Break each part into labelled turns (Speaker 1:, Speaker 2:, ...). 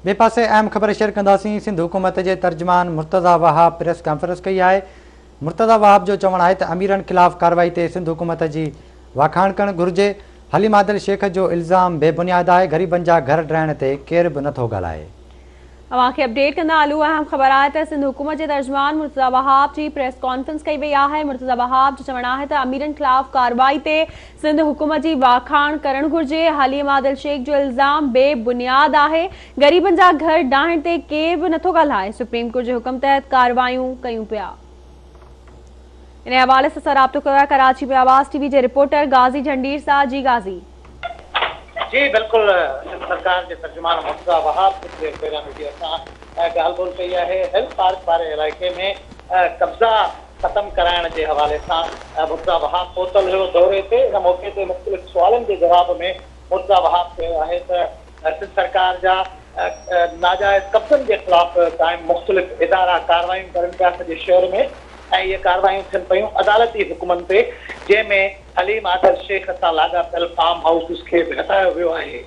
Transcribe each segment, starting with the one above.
Speaker 1: ٻئي پاسي اهم خبر شيئر ڪنداسين، سنڌ حڪومت جي ترجمان مرتضيٰ وهاب پريس ڪانفرنس ڪئي آهي، مرتضيٰ وهاب جو چوڻ آهي ته اميرن خلاف ڪارروائي تي سنڌ حڪومت جي واکاڻ ڪرڻ گهرجي، حليم عادل شيخ جو الزام بي بنياد آهي، غريبن جا گهر ڊاهڻ تي ڪير به نٿو ڳالهائي.
Speaker 2: اوهان کي اپڊيٽ ڪندا هلون اهم خبر آهي ته سنڌ حڪومت جي ترجمان مرتضيٰ وهاب جي پريس ڪانفرنس ڪئي وئي آهي مرتضيٰ وهاب جو چوڻ آهي ته اميرن خلاف ڪارروائي تي سنڌ حڪومت جي واکاڻ ڪرڻ گهرجي حليم عادل شيخ جو الزام بي بنياد آهي غريبن جا گهر ڊاهڻ تي ڪير به نٿو ڳالهائي سپريم ڪورٽ جي حڪم تحت ڪارروايون ڪيون پيا ان حوالي سان رابطو ڪيو آهي ڪراچي ۾ آواز ٽي وي جي رپورٽر غازي جهنڊير سان جي غازي.
Speaker 3: جي بلڪل سنڌ سرڪار جي ترجمان مرتضيٰ وهاب ڪجهه دير پهريان ميڊيا سان ڳالهه ٻولهه ڪئي آهي هل پارڪ واري علائقي ۾ قبضا ختم ڪرائڻ جي حوالي سان مرتضيٰ وهاب پهتل هيو دوري تي ان موقعي تي مختلف سوالن جي جواب ۾ مرتضيٰ وهاب چيو آهي ته سنڌ سرڪار جا ناجائز قبضن جي خلاف قائم مختلف ادارا ڪارروايون ڪرن پيا سڄي شهر ۾ ۽ اهي ڪارروايون ٿين پيون عدالتي حڪمن تي جنهن ۾ حليم عادل شيخ سان لاڳاپيل فارم هائوسز کي به هٽايو ويو آهي.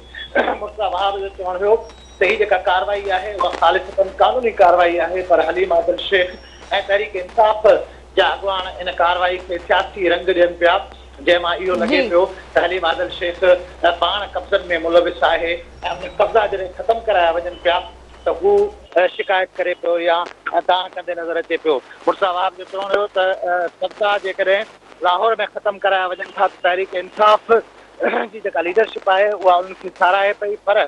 Speaker 3: مرتضيٰ وهاب جو چوڻ هيو ته هي جيڪا ڪارروائي آهي اها خالصتاً قانوني ڪارروائي آهي پر حليم عادل شيخ ۽ تحريڪ انصاف جا اڳواڻ ان ڪارروائي کي سياسي رنگ ڏين پيا جنهن مان اهو لڳي پيو ته حليم عادل شيخ پاڻ قبضن ۾ ملوث آهي ۽ ان قبضا جڏهن ختم ڪرايا وڃن پيا ته هو شڪايت ڪري پيو يا دانهن ڪندي نظر اچي پيو. مرتضيٰ وهاب جو چوڻ هيو ته قبضا جيڪڏهن لاهور ۾ ختم ڪرايا وڃن ٿا ته تحريڪ انصاف جي جيڪا ليڊرشپ آهي اها انهن کي ساراهي پئي پر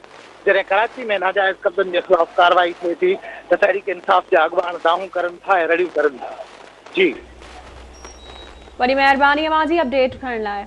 Speaker 3: جڏهن ڪراچي ۾ ناجائز قبضن جي خلاف ڪارروائي ٿئي ٿي ته تحريڪ انصاف جا اڳواڻ دانهون ڪرن ٿا ۽ رڙيون ڪرن ٿا. جي.
Speaker 2: وڏي مهرباني اوهان جي اپڊيٽ ڪرڻ لاء.